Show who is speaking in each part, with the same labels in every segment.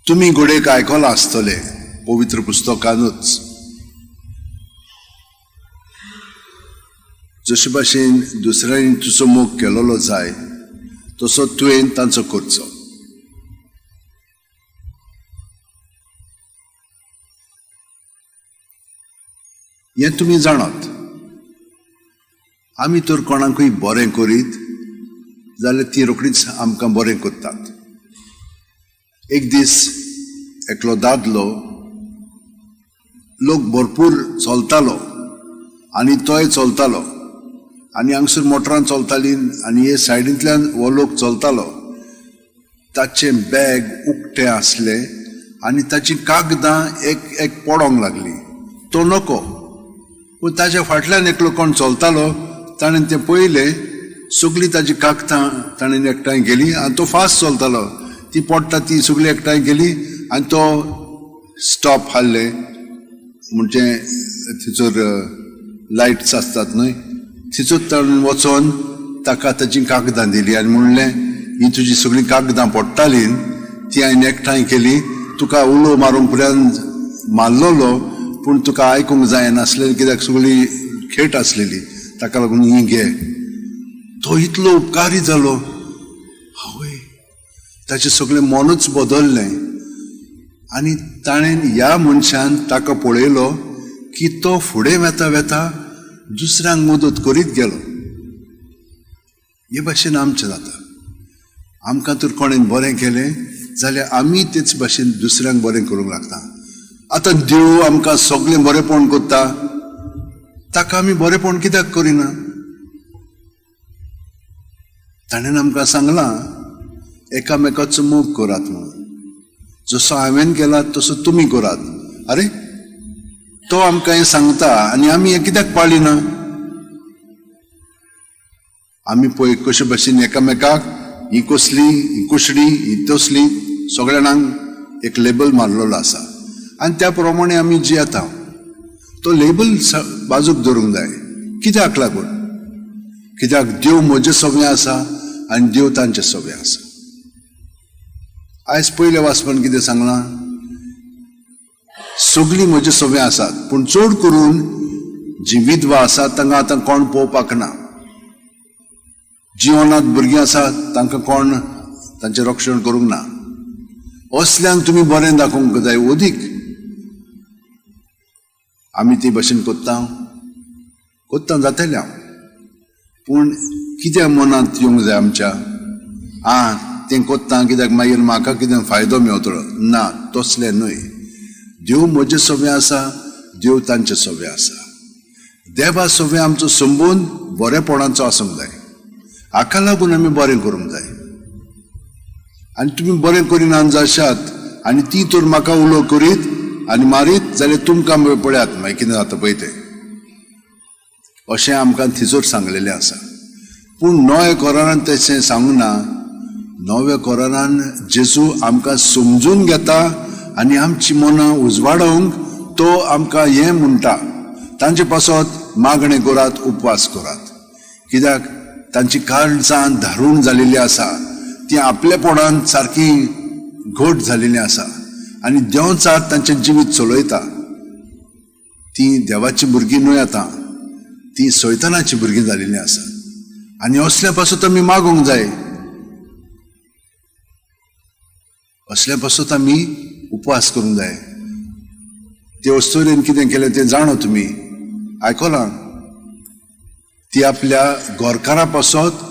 Speaker 1: तुमी घडयेक आयकलां आसतलें पवित्र पुस्तकानूच. जशे भाशेन दुसऱ्यांनी तुजो मोग केलेलो जाय तसो तुवें तांचो करचो. हें तुमी जाणात. आमी तर कोणाकूय बरें करीत जाल्यार ती रोखडीच आमकां बरें करतात. एक दीस एकलो दादलो लोक भरपूर चलतालो आनी तोय चलतालो आनी हांगसर मोटरान चलताली आनी हे सायडींतल्यान हो लोक चलतालो. ताचें बॅग उकतें आसलें आनी ताचीं कागदां एक एक पडोंक लागलीं. तो नको, पूण ताच्या फाटल्यान एकलो कोण चलतालो, ताणें तें पळयलें, सगळीं ताची कागदां ताणें एकठांय गेली आनी तो फास्ट चलतालो, ती पडटा ती सगळी एकठांय गेली आनी तो स्टॉप हाडलें. म्हणजे थंयसर लायट्स आसतात न्हय, थंयसर ताणें वचोन ताका ताचीं कागदां दिलीं आनी म्हणलें, ही तुजी सगळीं कागदां पडटालीं ती हांवें एकठांय केली, तुका उलो मारूंक पर्यंत मारलेलो पूण तुका आयकूंक जायनासलें कित्याक सगळी खेट आसलेली, ताका लागून ही घे. तो इतलो उपकारी जालो, आवय, ताचें सगळें मनूच बदल्लें. आनी ताणें ह्या मनशान ताका पळयलो की तो फुडें वेता वेता दुसऱ्यांक मदत करीत गेलो. हे भाशेन आमचें जाता. आमकां तर कोणें बरें केलें जाल्यार आमी तेच भाशेन दुसऱ्यांक बरें करूंक लागता. आतां देव आमकां सगळें बरेंपण करता, ताका आमी बरेंपण कित्याक करिना? ताणें आमकां सांगलां एकामेकाचो मोग करात म्हणून, जसो हांवें केला तसो तुमी करात. अरे तो आमकां हें सांगता आनी आमी हें कित्याक पाळिना? आमी पळय कशे भाशेन एकामेकाक ही कसली, ही कुशडी, ही तसली, सगळ्या जाणांक एक लेबल मारलेलो आसा आनी त्या प्रमाणे आमी जियेता. तो लेबल बाजूक दवरूंक जाय. कित्याक लागून? कित्याक देव म्हजे सगळें आसा आनी देव तांचे सगळें आसा. आयज पयल्या वाचपान कितें सांगलां? सगळीं म्हजे सगळें आसात, पूण चड करून जी विधवा आसात तांकां आतां कोण पळोवपाक ना. जी अनाथ भुरगीं आसात तांकां कोण तांचें रक्षण करूंक ना. असल्यांक तुमी बरें दाखोवंक जाय अदीक. आमी ते भाशेन करता करता जातलें हांव, पूण कित्याक मनांत येवंक जाय आमच्या? आं तें करता कित्याक मागीर म्हाका कितें फायदो मेवतलो? ना, तसलें न्हय. देव म्हजें सगळें आसा, देव तांचें सगळें आसा. देवा सगळें आमचो संबंद बरेपणाचो आसूंक जाय. हाका लागून आमी बरें करूंक जाय. आनी तुमी बरें करिना जाशात आनी ती तर म्हाका उलो करीत आनी मारीत जाल्यार तुमकां पळयात मागीर कितें जाता पळय तें. अशें आमकां थंयसर सांगलेलें आसा. पूण नव्या कोरारान तशें सांगूंक ना. नव्या कोरारान जेजू आमकां समजून घेता आनी आमची मनां उजवाडोवंक तो आमकां हें म्हणटा, तांचे पासत मागणें करात, उपवास करात. कित्याक तांची काळजां धारूण जालेली आसा, ती आपलेपणान सारकी घट जालेली आसा आनी देंवचार तांचें जिवीत चलयता. ती देवाची भुरगीं न्हय, आतां ती सैतानाची भुरगीं जालेली आसा. आनी असल्या पासत आमी मागूंक जाय, असल्या पासत आमी उपवास करूंक जाय. ते अस्तुरेन कितें केलें तें जाणो तुमी आयकलां. ती आपल्या घरकारा पासत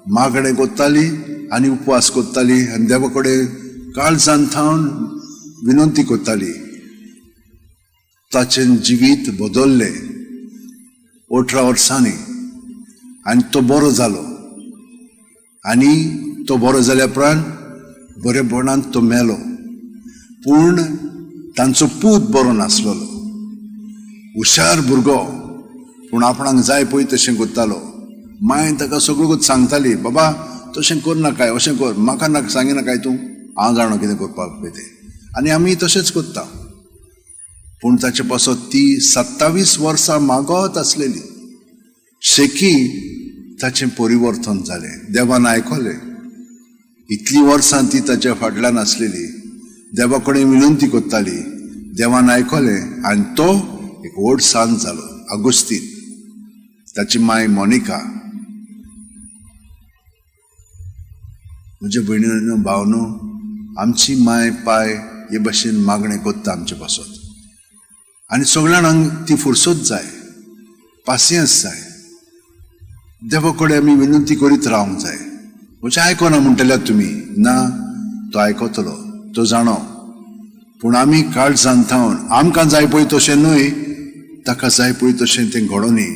Speaker 1: मागणें करताली आनी उपवास करताली आनी देवा कडेन काळजान थावन विनंती करताली. ताचें जिवीत बदल्लें 18 वर्सांनी आनी तो बरो जालो. आनी तो बरो जाल्या उपरांत बरेपणान तो मेलो. पूण तांचो पूत बरो नासलेलो, हुशार भुरगो, पूण आपणाक जाय पळय तशें करतालो. मांय ताका सगळ्यो सांगताली, बाबा तशें कर नाकाय, अशें कर, म्हाका नाका सांगिनाकाय तूं, हांव जाणो कितें करपाक पळय तें. आनी आमी तशेंच करता. पूण ताचे पासत ती 27 वर्सां मागत आसलेली. शेकी ताचें परिवर्तन जालें. देवान आयकलें. इतलीं वर्सां ती ताच्या फाटल्यान आसलेली. देवा कडेन विनंती करताली. देवान आयकलें आनी तो एक व्हड सांत जालो, आगुस्तीन. ताची माय मोनिका. म्हज्या भयणीनो भावनो, आमची माय पाय हे भशेन मागणें करता आमचे पासत आनी सगळ्या जाणांक ती फुरसत जाय, पासियेंस जाय. देवा कडेन आमी विनंती करीत रावंक जाय. म्हजें आयकना म्हणटल्यात तुमी, ना, तो आयकतलो, तो जाणो. पूण आमी काळजान थावन आमकां जाय पळय तशें न्हय, ताका जाय पळय तशें तें घडोवनी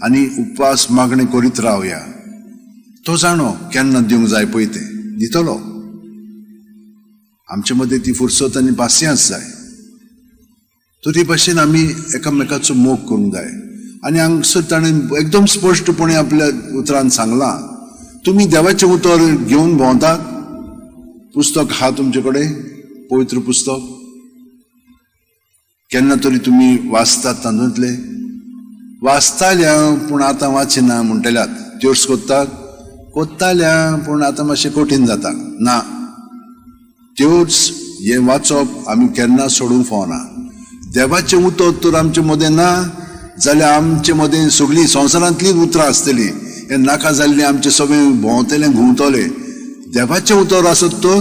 Speaker 1: आनी उपवास मागणें करीत रावया. तो जाणो केन्ना दिवंक जाय पळय तें दितलो. आमचे मदें ती फुरसत आनी पासियेंस जाय. तरी भाशेन आमी एकामेकाचो मोग करूंक जाय. आनी हांगसर ताणें एकदम स्पश्टपणे आपल्या उतरान सांगलां, तुमी देवाचें उतर घेवन भोंवतात. पुस्तक आहा तुमचे कडेन, पवित्र पुस्तक केन्ना तरी तुमी वाचतात. तातूंतले वाचताल्या पूण आतां वाचिना म्हणटल्यात. त्योर्स कोत्तात कोत्ताल्या पूण आतां मातशें कठीण जाता. ना, त्योर्स हें वाचप आमी केन्ना सोडूंक फावना. देवाचें उतर तर आमचे मदें ना जाल्यार आमचे मदें सगळीं संवसारांतलीं उतरां आसतलीं. हें नाका जाल्लें आमचें सगळें भोंवतलें घुंवतलें. देवाचें उतर आसत तर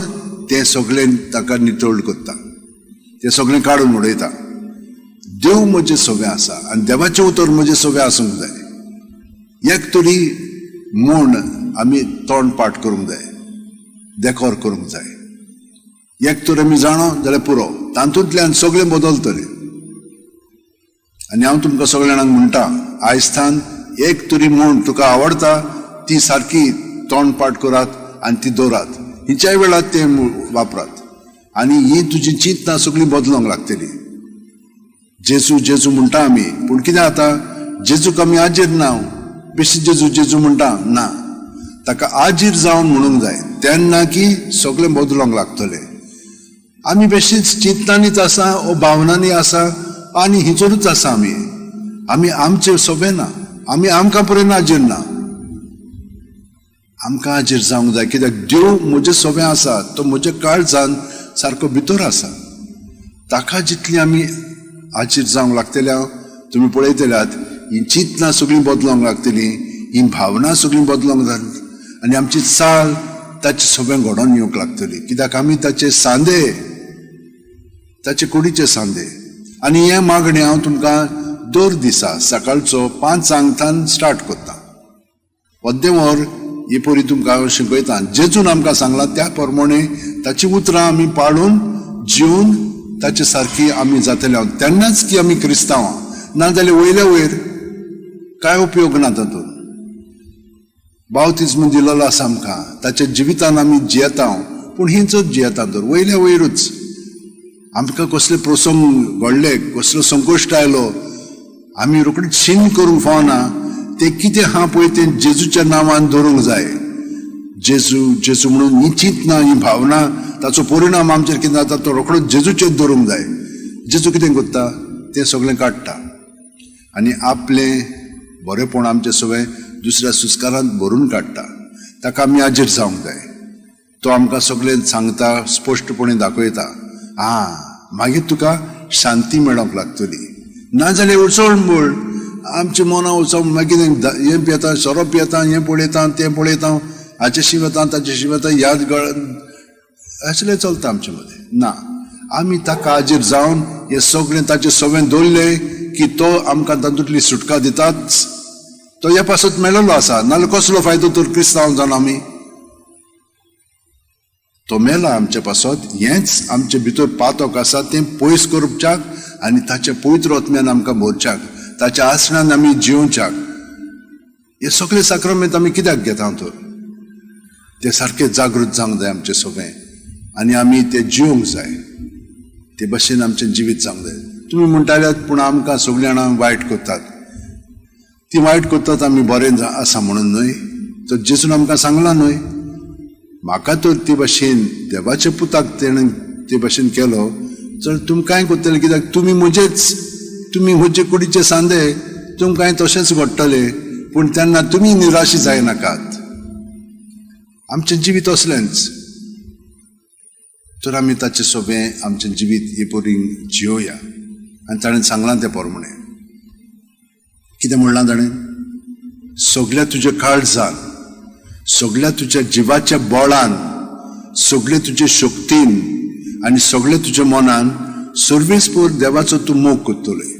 Speaker 1: तें सगळें ताका नितळ करता, तें सगळें काडून उडयता. देव म्हजें सगळें आसा आनी देवाचें उतर म्हजें सगळें आसूंक जाय. एक तरी म्हूण आमी तोंड पाठ करूंक जाय, देकोर करूंक जाय. एक तर आमी जाणो जाल्यार पुरो, तातूंतल्यान सगळें बदलतलें. आनी हांव तुमकां सगळ्या जाणांक म्हणटा, आयज थान एक तरी म्हूण तुका आवडटा ती सारकी तोंड पाठ करात आनी ती दवरात. हिच्याय वेळार तें वापरात आनी ही तुजी चिंतना सगळीं बदलूंक लागतली. जेजू जेजू म्हणटा आमी, पूण कितें जाता, जेजूक आमी आजीर ना, बेश्टी जेजू जेजू म्हणटा ना. ताका आजीर जावन म्हणूंक जाय, तेन्ना की सगळें बदलूंक लागतलें. आमी बेश्टीच चिंतनानीच आसा ओ भावनांनी आसा आनी हिचोरूच आसा. आमी आमी आमचे सोबे ना, आमी आमकां पर्यंत आजीर ना. आमकां आजीर जावंक जाय, कित्याक देव म्हजे सोबे आसा, तो म्हज्या काळजान सारको भितर आसा. ताका जितली आमी आजीर जावंक लागतल्या, तुमी पळयतल्यात, ही चिंतना सगळीं बदलूंक लागतली, ही भावना सगळीं बदलूंक लागतली आनी आमची चाल ताचे सगळें घडोवन येवंक लागतली. कित्याक आमी ताचे सांदे, ताचे कुडीचे सांदे. आनी हें मागणें हांव तुमकां दर दिसा सकाळचो 5 थावन स्टार्ट करता. अर्दें वर ही परी तुमकां हांव शिकयता. जेजून आमकां सांगलां त्या प्रमाणे ताची उतरां आमी पाळून जिवन ताचे सारकी आमी जातले, तेन्नाच की आमी क्रिस्तांव. ना जाल्यार वयल्या वयर कांय उपयोग ना तातूंत. बावतिज्म दिलेलो आसा आमकां, ताच्या जिवितान आमी जियेता, पूण हीच जियेता तर वयल्या वयरूच. आमकां कसले प्रसंग घडले, कसलो संकश्ट आयलो, आमी रोखडीच शीन करूंक फावना. तें कितें आहा पळय तें जेजूच्या नांवान दवरूंक जाय. जेजू जेजू म्हणून ही चिंतना, ही भावना, ताचो परिणाम आमचेर कितें जाता तो रोखडोच जेजूचेर दवरूंक जाय. जेजू कितें करता, तें सगळें काडटा आनी आपलें बरेंपण आमचें सगळें दुसऱ्या सुस्कारांत भरून काडटा. ताका आमी आजीर जावंक जाय. तो आमकां सगळें सांगता, स्पश्टपणे दाखयता. आं, मागीर तुका शांती मेळोंक लागतली. ना जाल्यार उचळ आमच्या मनां वचोन मागीर हें पियेता, सोरो पियेता, हें पळयता, तें पळयता, हाचेशी वता, ताचेशी वता, याद गळ असलें चलता आमचे मदें. ना, आमी ताका आजीर जावन हें सगळें ताचें सगळें दवरलें की तो आमकां तातूंतली सुटका दिताच. तो ह्या पासत मेळिल्लो आसा, नाजाल्यार कसलो फायदो तर क्रिस्तांव जावन आमी? तो मेला आमचे पासत, हेंच आमचे भितर पातक आसा तें पयस करच्याक आनी ताच्या पवित्र आत्म्यान आमकां भरच्याक, ताच्या आसनान आमी जिवच्याक. हे सगळे साक्रमेंत आमी कित्याक घेता तर? ते सारके जागृत जावंक जाय आमचें सगळें आनी आमी ते जिवंक जाय, ते भशेन आमचें जिवीत जावंक जाय. तुमी म्हणटाल्यात, पूण आमकां सगळीं जाणां वायट करतात, ती वायट करतात आमी बरें आसा म्हणून न्हय. तर जेजून आमकां सांगलां न्हय, म्हाका तर ते भशेन देवाच्या पुताक तेणें ते भशेन केलो तर तुमकांय करतलें. कित्याक तुमी म्हजेच, तुमी म्हजे कुडीचे सांदे, तुमकांय तशेंच घडटलें. पूण तेन्ना तुमी निराशी जायनाकात. आमचें जिवीत असलेंच. तर आमी ताचें सोबें आमचें जिवीत हे परी जियोया. आनी ताणें सांगलां तें प्रमाणें. कितें म्हणलां ताणें? सगल्या तुज्या काळजान, सगल्या तुज्या जिवाच्या बळान, सगळे तुजे शक्तीन आनी सगळे तुज्या मनान सर्वेस्पर देवाचो तूं मोग करतलोय.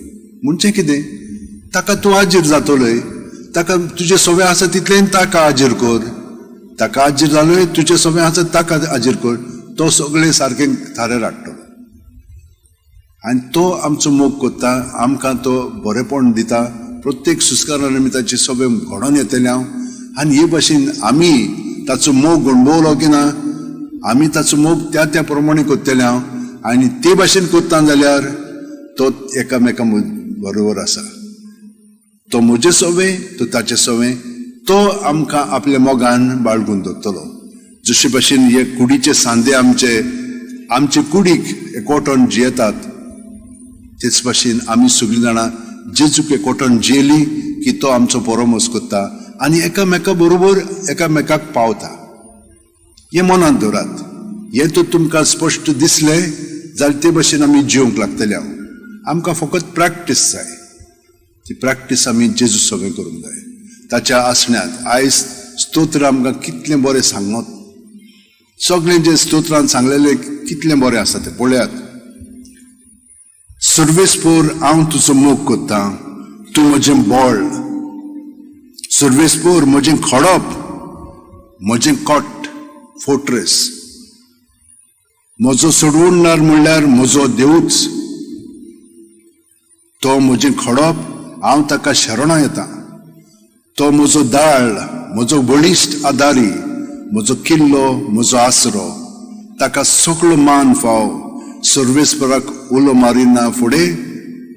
Speaker 1: म्हणजे कितें? ताका तूं आजीर जातलोय. ताका तुजें सगळें आसा तितलें ताका आजीर कर. ताका आजीर जालोय, तुजें सगळें आसा ताका आजीर कर. तो सगळें सारकें थारेर हाडटलो आनी तो आमचो मोग करता. आमकां तो बरेपण दिता. प्रत्येक सुस्कारान आमी ताचे सगळें घडोवन येतले हांव. आनी हे भाशेन आमी ताचो मोग अणभवलो की ना, आमी ताचो मोग त्या त्या प्रमाणे करतले हांव. आनी ते भाशेन करता जाल्यार तो एकामेका बरोबर आसा. तो म्हजे सवे, तो ताचे सवे. तो आमकां आपल्या मोगान बाळगून दवरतलो. जशे भाशेन हे कुडीचे सांदे आमचे आमचे कुडीक एकवटून जियेतात, तेच भाशेन आमी सगळीं जाणां जेजूक एकवटून जियेली की तो आमचो परोमोस करता आनी एकामेका बरोबर एकामेकाक पावता. हें मनांत दवरात. हें तर तुमकां स्पश्ट दिसलें जाल्यार ते भाशेन आमी जिवंक लागतले. हांव आमकां फकत प्रॅक्टीस जाय. ती प्रॅक्टीस आमी जेजू सगळें करूंक जाय ताच्या आसण्यांत. आयज स्तोत्र आमकां कितलें बरें सांगत, सगळें जें स्तोत्रान सांगलेलें कितलें बरें आसा तें पळयात. सर्वेस्पर हांव तुजो मोग करतां, तूं म्हजें बळ. सर्वेस्पर म्हजें खडप, म्हजें कट फोर्ट्रेस. म्हजो सोडवणदार म्हणल्यार म्हजो देवूच. तो म्हजें खडप, हांव ताका शरणां येता. तो म्हजो दाळ, म्हजो बळिश्ट आदारी, म्हजो किल्लो, म्हजो आसरो. ताका सगळो मान फाव. सर्वेस्पराक उलो मारिना फुडें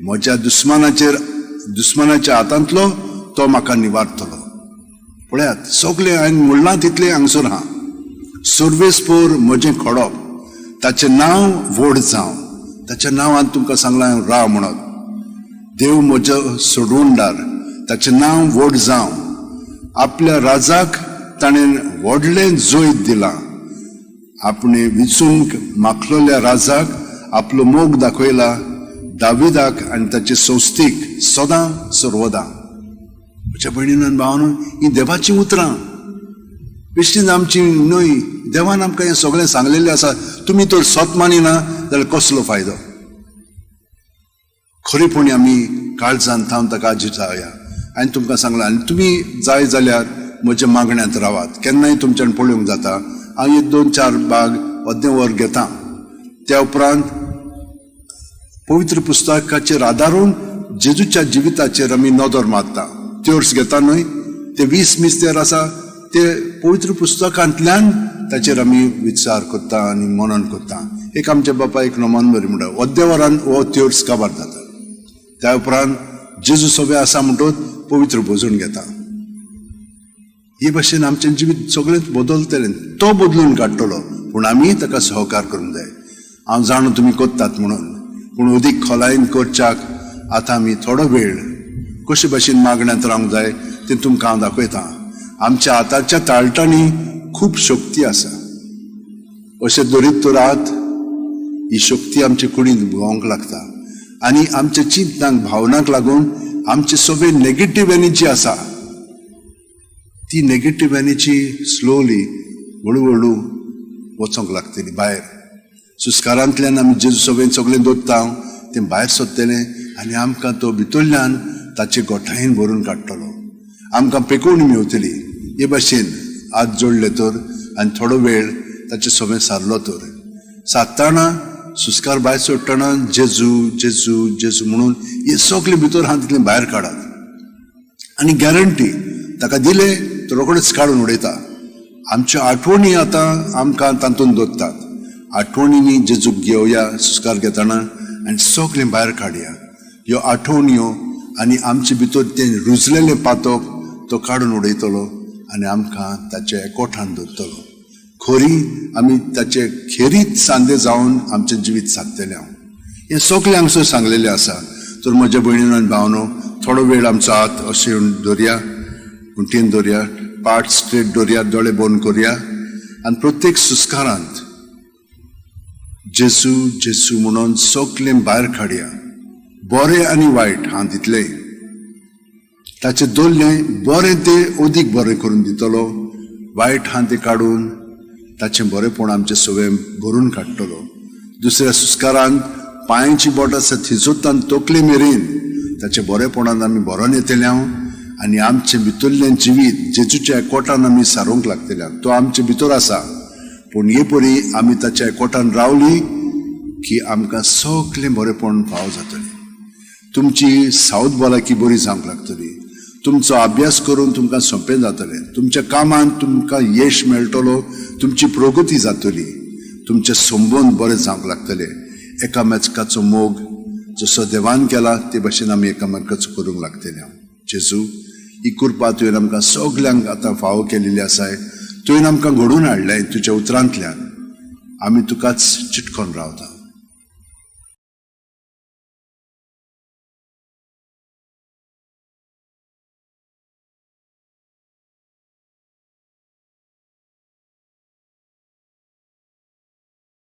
Speaker 1: म्हज्या दुस्मानाचेर, दुस्मानाच्या हातांतलो तो म्हाका निवारतलो. पळयात, सगळें हांवें म्हणलां तितलें हांगसर आहा. सर्वेस्पर म्हजें खडप, ताचें नांव व्हड जावं. ताच्या नांवान तुमकां सांगलां राव म्हणत. देव म्हजो सोडवणदार, ताचें नांव व्हड जावं. आपल्या राजाक ताणें व्हडलें जैत दिलां. आपणे विचूंक माखलोल्या राजाक आपलो मोग दाखयला, दाविदाक आनी ताचे संस्थेक सदां सर्वदां. म्हज्या भयणीन आनी भावान, हीं देवाचीं उतरां, बेश्टीच आमची न्हय. देवान आमकां हें सगळें सांगलेलें आसा. तुमी तर सत मानिना जाल्यार कसलो फायदो? खरेपणी आमी काळजान थावन ताका आजी जावया. हांवें तुमकां सांगलां. आनी तुमी जाय जाल्यार म्हज्या मागण्यांत रावात. केन्नाय तुमच्यान पळोवंक जाता. हांव एक दोन चार भाग अर्दें वर घेता. त्या उपरांत पवित्र पुस्तकाचेर आदारून जेजूच्या जिविताचेर आमी नदर मारता. त्योर्स घेता न्हय, ते 20 मिस्तेर आसा, ते पवित्र पुस्तकांतल्यान ताचेर आमी विचार करता आनी मनन करता. एक आमच्या बापायक नमन बरी म्हणटा, अर्द्या वरान हो त्योर्स काबार जाता. त्या उपरांत जेजू सगळें आसा म्हणटच पवित्र भोजन घेता. हे भाशेन आमचें जिवीत सगळेंच बदलतलें. तो बदलून काडटलो, पूण आमी ताका सहकार करूंक जाय. हांव जाणो तुमी करतात म्हणून, पूण अदीक खोलायेन करच्याक आतां आमी थोडो वेळ कशे भाशेन मागण्यांत रावंक जाय तें तुमकां हांव दाखयतां. आमच्या हाताच्या ताळटांनी खूब शक्ती आसा. अशें दरीत तर हात, ही शक्ती आमचे कुडींत भोंवंक लागता आनी आमच्या चिंतनाक, भावनाक लागून आमचे सगळे नेगेटीव एनर्जी आसा, ती नेगेटीव एनर्जी स्लोली, हळू हळू वचोंक लागतली भायर. सुस्कारांतल्यान आमी जेजू सगळें सगळें दवरता तें भायर सोदतलें आनी आमकां तो भितरल्यान ताचे गोठायेन भरून काडटलो. आमकां पेकोवणी मेवतली. हे भाशेन हात जोडले तर आनी थोडो वेळ ताचे सगळें सारलो तर, सादतना, सुस्कार भायर सोडटना जेजू जेजू जेजू म्हणून हे सगळे भितर आहा तितलें भायर काडात. आनी गॅरंटी, ताका दिले तर रोखडेच काडून उडयता. आमच्यो आठवणी आतां आमकां तातूंत दवरतात. आठवणींनी जेजूक घेवया सुस्कार घेतना आनी सगळें भायर काडया ह्यो आठवण्यो. आनी आमचे भितर तें रुजलेलें पातक तो काडून उडयतलो आनी आमकां ताच्या एकवठान दवरतलो. खरी आमी ताचे खेरीत सांदे जावन आमचें जिवीत सादतलें. हांव हें सगळें हांगसर सांगलेलें आसा. तर म्हज्या भयणीन आनी भावनो, थोडो वेळ आमचो हात अशें दवरया, कुंटीन दवरया, पाट स्ट्रेट दवरया, दोळे बंद करया आनी प्रत्येक सुस्कारांत जेजू जेजू म्हणून सगलें भायर काडया, बरें आनी वायट हां तितलें. ताचें दवरलें बरें तें अदीक बरें करून दितलो, वायट हां तें काडून ताचें बरेंपण आमचें सगळें भरून काडटलो. दुसऱ्या सुस्कारान पांयांची बोट आसा थिंचोतान तकले मेरेन ताच्या बरेपणान आमी भरोन येतले हांव आनी आमचें भितरलें जिवीत जेजूच्या एकवटान आमी सारोवंक लागतले. तो आमचे भितर आसा, पूण हे परी आमी ताच्या एकवटान रावली की आमकां सगळें बरेपण फावो जातलें. तुमची सावत भलायकी बरी जावंक लागतली, तुमचो अभ्यास करून तुमकां सोंपें जातलें, तुमच्या कामांत तुमकां यश मेळटलो, तुमची प्रगती जातली, तुमचे संबंद बरे जावंक लागतले. एकामेकाचो मोग जसो देवान केला ते भशेन आमी एकामेकाचो करूंक लागतले. हांव जेजू, ही कृपा तुवें आमकां सगल्यांक आतां फावो केलेली आसाय. तुवें आमकां घडोवन हाडलें तुज्या उतरांतल्यान. आमी तुकाच चिटकोन रावता.